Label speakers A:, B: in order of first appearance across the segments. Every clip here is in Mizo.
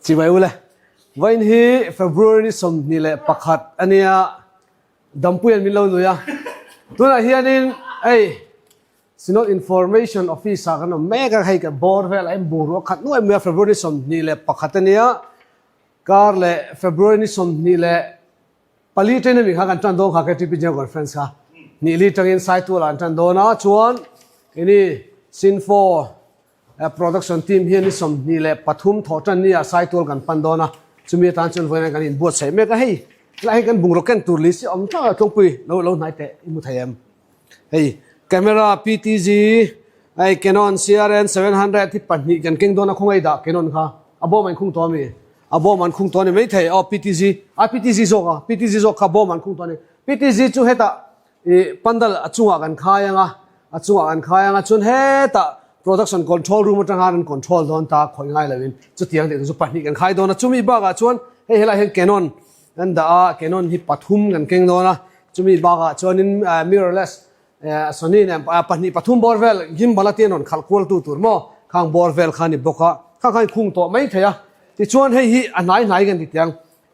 A: Chibai ule. Vawiin hi February ni 21 a nia, Dampuian min lo nui a. Tunah hianin hei Synod Information Office ah kan awm mek a, hei ka bawr velah hian bungrua khat nuai mai a, February ni 21 a nia, kar leh February ni 24 ṭain ami kha kan ṭan dawn kha KTP General Conference kha hnih li ṭangin Saitualah an ṭan dawn a, chuan keini Sinfo Production team hian ni 23 thawh tan nia Saitual kan pan dawn a, chumi atan chuan vawiin kan inbuatsaih mek a, hei helai hi kan bungraw ken tur list hi a awm thlak a, tlawngpui lo lo hnai teh i hmu thei em? Hei camera PTZ hei Canon CRN 700 hi pahnih kan keng dawn a, khawngaih dah Canon kha a bawm an khung tawh a mi? A bawm an khung tawh a ni maithei aw PTZ a PTZ zawk a PTZ zawk kha bawm an khung tawh a ni PTZ chu hetah Ih pandal a chungah kan khai ang a, a chungah kan khai ang a, chuan hetah production control room atang khan an control dawn ta khawih ngai loin chutiang tih chu pahnih kan khai dawn a, chumi bakah chuan hei helaiah hian Canon kan dah a, Canon hi pathum kan keng dawn a, chumi bakah chuanin mirrorless Sony nen pahnih pathum bawr vel gimbal a tian rawn khalh kual tu tur maw khang bawr vel kha a ni bawk a, khang khan khung tawh mai thei a, tichuan hei hi a hnai hnai kan ti tiang,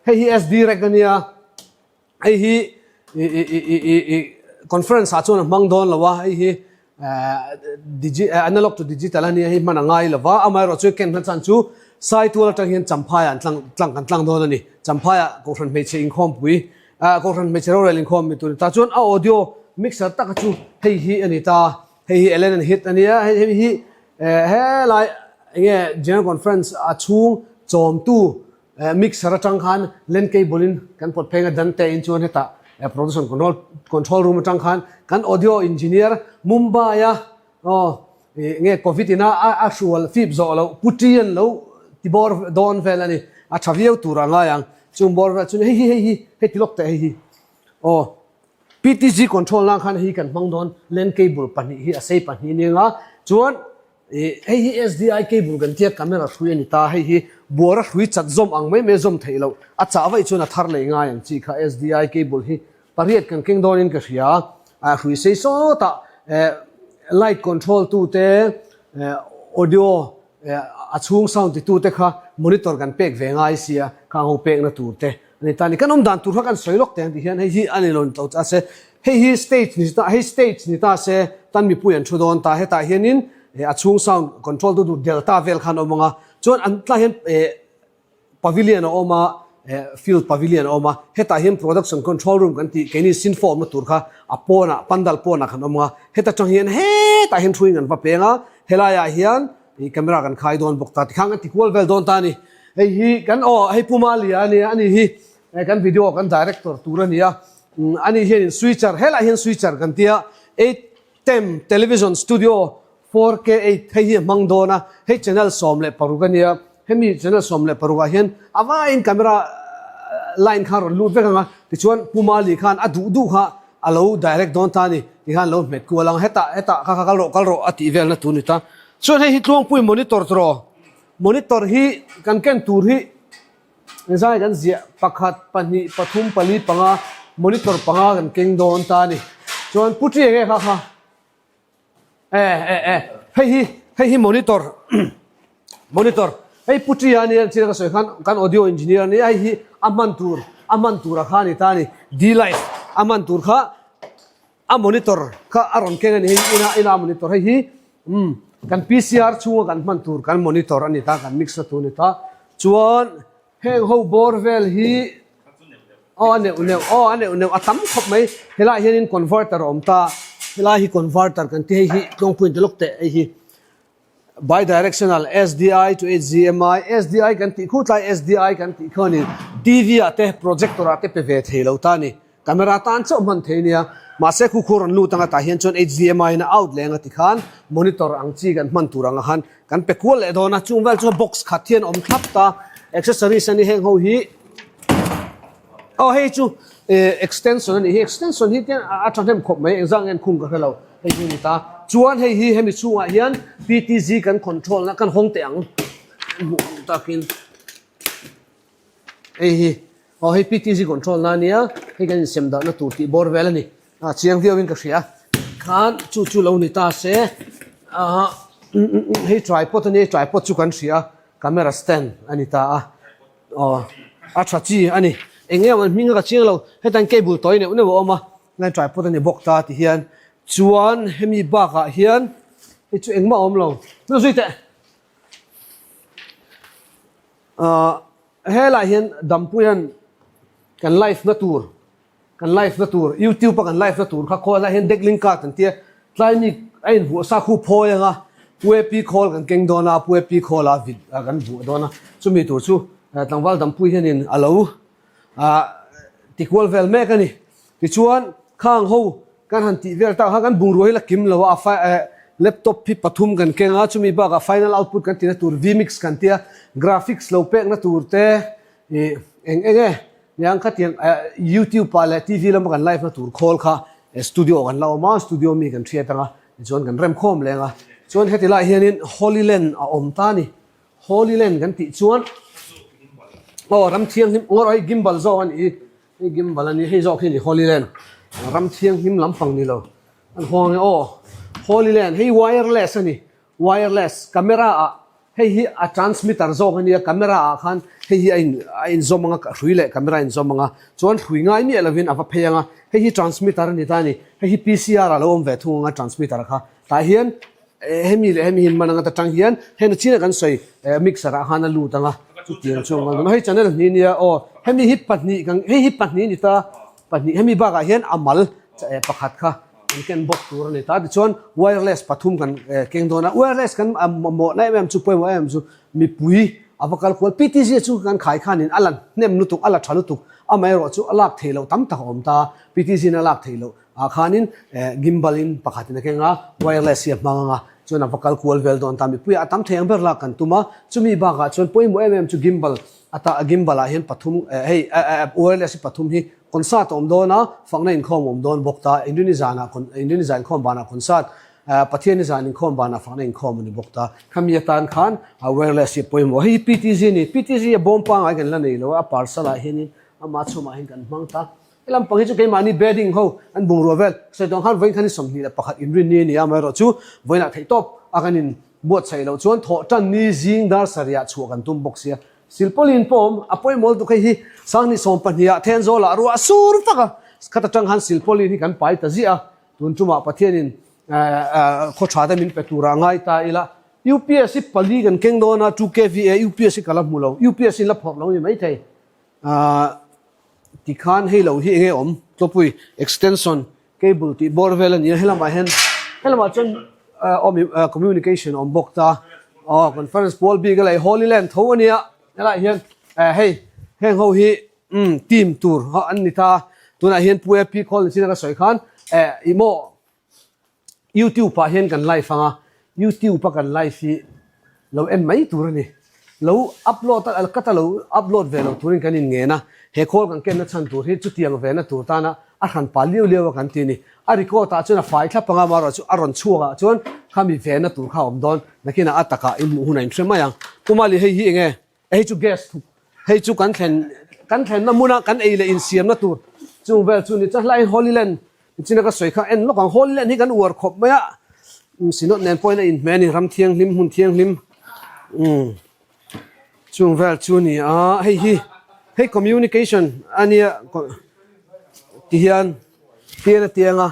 A: hei hi SD rack a nia. Hei hi i conference ah chuan a hmang dawn lo a, hei hi analog to digital a nia hei hman a ngai lo va, amaherawh chu ken hma chan chu Saitual atang hian Champhai ah an tlang tlang kan tlang dawn a ni. Champhai ah Kohhran hmeichhe inkhawmpui Kohhran hmeichhe rorel inkhawm mi tur a ni ta chuan a audio mixer taka chu hei hi a ni ta, hei hi Ellen and Hit a nia, hei hi helai enge General Conference a chhung chawmtu Mixer atang khan len cable in kan pawt pheng a dan te in chuan hetah production control control room atang khan kan audio engineer Mumbai a aw nge covid in a a hrual fip zawh loh puti an lo ti bawr dawn vel a ni a tha viau tur a ngai ang chung bawr vel chu hei hi hei hi hei ti lawk teh hei hi aw PTG control nan khan hei kan hmang dawn len cable pahnih hi a sei pahnih nia chuan Ih, hei hi SDI cable kan tia camera hrui a ni ta, hei hi buara hrui chat zawm ang mai mai zawm theih loh, a chah vaih chuan a thar leh ngai ang chi kha SDI cable hi pariat kan keng dawnin ka hria, ah hrui sei sawtah eh light control tu te eh audio eh a chhung sound ti tu te kha monitor kan pek ve ngai sia khang ho pekna tur te A ni ta ni, kan awm dan tur kha kan sawi lawk teh ang tih hian hei hi a ni lo ni to ta se, hei hi stage ni ta, hei stage ni ta se tan mipui an thu dawn ta, hetah hianin a chhung sound control tu tur delta vel khan a awm ang a, chuan an tlai hian eh pavilion a awm a, eh field pavilion a awm a, hetah hian production control room kan tih keini sinfawm na tur kha a pawnah pandal pawnah khan a awm ang a, heta tang hian hetah hian thuin an va peng a, helaiah hian Ih camera kan khai dawn bawk ta tikhan kan ti kual vel dawn ta a ni. Hei hi kan aw hei Pu Malia a nia ani hi kan video kan director tur a ni a. Ani hianin switcher helaiah hian switcher kan tia 8 tem television studio 4K 8 hei hi a hmang dawn a. Hei channel 16 a nia. Hemi channel 16 ah hian a vaiin camera line kha a rawn lut vek ang a. Tichuan Pu Mali khan a duh duh kha a lo direct dawn ta a ni. Tikhan lo hmet kual ang hetah hetah kha kha kal rawh kal rawh a tih velna tur a ni ta. Chuan hei hi Tluangpui monitor chu rawh. Monitor hi kan ken tur hi engzai kan ziah pakhat pahnih pathum pali panga monitor panga kan keng dawn ta a ni. Chuan Pu Ṭi enge kha kha e e e hei hi hei hi monitor monitor hei Pu Ṭi a nia china ka sawi khan kan audio engineer a nia hei hi a hman tur a hman tur a kha a ni ta a ni D-life a hman tur kha A monitor kha a rawn keng a ni hei ina ina monitor hei hi umm kan PCR chhunga kan hman tur kan monitor a ni ta kan mix na tur a ni ta chuan heng ho bawr vel hi aw a neuh neuh aw a neuh neuh a tam khawp mai helaiah hianin converter a awm ta helai hi converter kan ti hei hi tlawngpui in ti lawk teh hei hi Bidirectional SDI to HDMI, SDI kan tih khutlai SDI kan tih kha ni TV ah te projector ah te pe ve thei lo ta a ni. Camera tan chauh hman thei nia. Mahse khu khu rawn lut anga tah hian chuan HDMI in a out leh anga tikhan monitor ang chi kan hman tur anga khan kan pe kual leh dawn a. Chung vel chu box khat hian awm thlap ta. Accessories a ni heng ho hi. Aw hei chu extension a nih hi. Extension hi tian a thahnem khawp mai engzah nge an khung ka hre lo. Hei hi a ni ta. Chuan hei hi hemi chhungah hian PTZ kan control na kan hawng teh ang. Hmuh ang takin hei hi aw hei PTZ control na ania hei kan insem dahna tur tih bawr vel a ni. A chiang viau in ka hria. Khan chu chu lo ni ta se ah hei tripod a nia tripod chu kan hria camera stand a ni ta a. Aw a tha chi a ni. Eng nge an hming a ka chiang lo. Hetah cable tawi neuh neuh a awm a, tlai tripod a ni bawk ta ti hian. Chuan hemi bakah hian hei chu engmah a awm lo. Hnu zui teh. Ahh helaiah hian Dampuia'n kan live na tur Kan live na tur, YouTube a kan live na tur kha khaw lai hian Decklink card an tia, tlai mi a invuah sa khu phawi anga Puepi khawl kan keng dawn a, Puepi khawl a vid kan vuah dawn a, chumi tur chu tlangval dampui hianin a lo tikual vel mek a ni. Tichuan khang ho kan han tih vel tak kha kan bungrua hi la kim lo a, laptop hi pathum kan keng a, chumi bakah final output kan tihna tur vmix kan tia, graphics lo pekna tur te ih eng eng e. Niang khatiang YouTube ah leh TV lama kan live na tur khawl kha studio kan la awm a, studio mi kan hriat anga tichuan kan rem khawm leng a. Chuan heti lai hianin Holy Land a awm ta a ni. Holy Land kan tih chuan aw ram thianghlim ngawr hei gimbal zawk a nih hi, hei gimbal a ni hei zawk hi a ni Holy Land ram thianghlim lampang ni lo an hawng e aw Holy Land hei wireless a ni wireless camera ah Hei hi a transmitter zawk a nia, camera ah khan hei hi a in a inzawm anga hrui leh camera a inzawm anga chuan hrui ngai miah lovin a va phei anga hei hi transmitter a ni ta a ni. Hei hi PCR ah lo awm ve thung anga transmitter kha tah hian hemi leh hemi hi an man anga ta tang hian heng chin a kan sawi mixer ah khan a lut anga chutiang chu a hei channel hnih nia aw hemi hi pahnih kan hei hi pahnih a ni ta pahnih hemi bakah hian a mal pakhat kha Kan ken bawk tur a ni ta. Tichuan wireless pathum kan keng dawn a, wireless kan mamawhna em em chu pawimawh em em chu mipui a va kal kual. PTG chu kan khai khanin a la hnem lutuk, a la tha lutuk, amaherawh chu a lak theih loh tam tak a awm ta. PTG in a lak theih loh ah khanin gimbal in pakhatin a keng a, wireless hi a hmang ang a, chuan a va kal kual vel dawn ta. Mipui a tam thei ang ber lak kan tum a, chumi bakah chuan pawimawh em em chu gimbal ata gimbal ah hian pathum hei wireless hi pathum hi Concert a awm dawn a, fakna inkhawm a awm dawn bawk ta. Inrini zanah Inrini zan inkhawm banah concert, Pathianni zan inkhawm banah fakna inkhawm a ni bawk ta. Khami atan khan wireless hi a pawimawh. Hei hi PTG a ni. PTG a bawm pangngai kan la nei lo a, a parcel ah hianin ama chhumah hian kan hmang ta. He lampang hi chu keimahni bedding ho an bungrua vel sawi tawng khan vawiin khan hi 21 inrinni a ni a, amaherawh chu vawiinah theihtawp a kan in buatsaih loh chuan thawh tan ni zing dar sarihah chhuah kan tum bawk sia. Silpauline pawh awm, a pawimawlh tuk hei hi Sanghnih sawmpahnih ah Thenzawl ah ruah a sur vak a, khat atang khan Silpauline hi kan pai ta ziah a, tun tumah Pathianin khaw tha te min pe turah ngai ta ila, UPS hi pali kan keng dawn a, 2KVA UPS hi ka la hmu lo, UPS in la phawrh lo ni maithei. Tikhan hei lo hi enge awm tlawpui extension Cable tih bawr vel a ni a, helamah hian helamah chuan awm communication a awm bawk ta aw conference pawl bik a lei Holy Land tho a nia helaiah hian hei heng ho hi umm team tur an ni ta tunah hian Pu AP khawl ni chin a ka sawi khan eh ih maw YouTube ah hian kan live ang a YouTube a kan live hi lo en mai tur a ni. Lo upload a ka ta lo upload ve lo turin kan inngen a, he khawl kan kenna chhan tur hi chutiang ve na tur tana a hran pah liau liau a kan ti a ni. A record ah chuan a fai thlap ang a, amaherawh chu a rawn chhuak ah chuan khami ve na tur kha a awm dawn. Nakinah a takah in hmuh hunah in hre mai ang. Pumali hei hi eng nge? Hei chu gas thuk, hei chu kan thlen kan thlenna hmuna kan ei leh insiamna tur chung vel chu ni. Chuan helai Holy Land nichina ka sawi kha en lawk ang. Holy Land hi kan uar khawp mai a, Synod nen pawhin a inhmeh a ni, ram thianghlim, hmun thianghlim chung vel chu ni a. Hei hi hei communication a nia tihian tian a tiang a.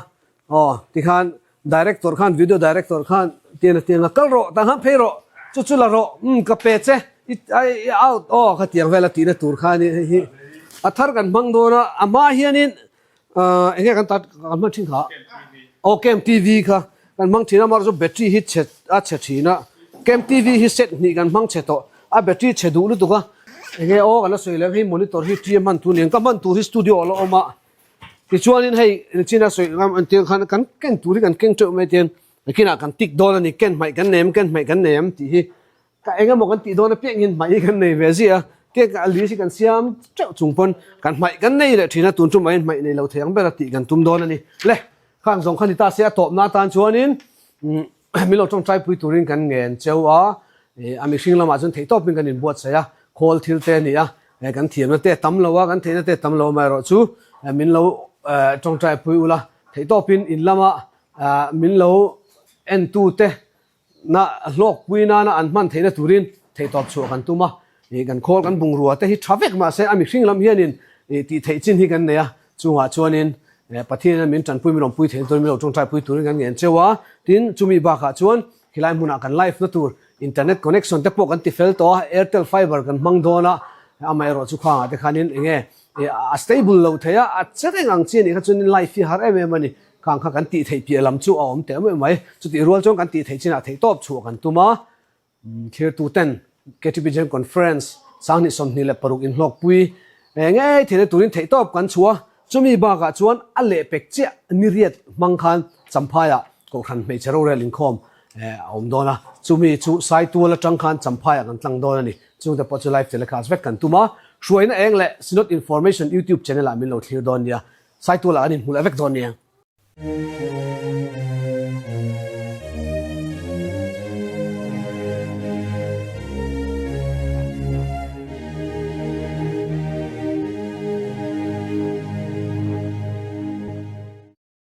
A: Aw, tikhan director khan, video director khan tian a tiang a, kal rawh, tah khan phei rawh, chu chu la rawh, umm ka pe che, i i out aw kha tiang vel a tihna tur kha a ni hei hi. A thar kan hmang dawn a, a hma hianin ahh eng nge kan tar kan hman thin kha? Aw Camp TV kha kan hmang thin a, amaherawhchu battery hi chhe a chhe thin a, Camp TV hi set hnih kan hmang chhe tawh, a battery chhe duh lutuk a, eng nge aw kan la sawi leh ang hei monitor hi tia hman tur ni ang, ka hman tur hi studio a la awm a. Tichuanin hei China sawi ngam an tih khan kan ken tur hi kan keng teuh mai tian nakinah kan tik dawn a ni, ken hmaih kan nei em, ken hmaih kan nei em tih hi ka eng emaw kan tih dawn apiangin hmaih hi kan nei ve ziah a, cake a list hi kan siam teuh chung pawn kan hmaih kan nei leh thin a, tun tumah hian hmaih nei lo thei ang ber a tih kan tum dawn a ni. Le, khang zawng kha ni ta se a tawpna atan chuanin min lo tawngtai pui turin kan ngen cheu a, a mihring lamah chuan theihtawpin kan inbuatsaih a, khawl thil te a ni a, kan thiamna te a tam lo a, kan theihna te a tam lo amaherawh chu min lo tawngtai pui ula, theihtawpin in lama min lo entute na hlawkpui nana an hman theihna turin theihtawp chhuah kan tum a. Ih kan khawl kan bungrua te hi tha vek mahse a mihring lam hianin ih tih theih chin hi kan nei a, chungah chuanin Pathianin min tanpui min rawn pui theih turin min lo tawngtai pui turin kan ngen cheu a, tin chumi bakah chuan khilai hmunah kan live na tur internet connection te pawh kan ti fel tawh a, Airtel fiber kan hmang dawn a, amaherawh chu khangah te khanin eng nge a stable lo thei a, a che reng ang chi a nih kha chuanin live hi har em em a ni, khang kha kan tih theih piah lam chu a awm teh meuh mai, chutih rual chuan kan tih theih chinah theihtawp chhuah kan tum a. Thirtuten KTP General Conference 2026 inhlawkpui ngei theihna turin theihtawp kan chhuah a, chumi bakah chuan a lehpek chiah niriat hmang khan Champhaiah Kohhran hmeichhe rorel inkhawm a awm dawn a, chumi chu Saitual atang khan Champhaiah kan tlang dawn a ni. Chungte pawh chu live telecast vek kan tum a, hruaina eng leh Synod Information YouTube channel ah min lo thlir dawn nia, Saitualah kan inhmu leh vek dawn nia.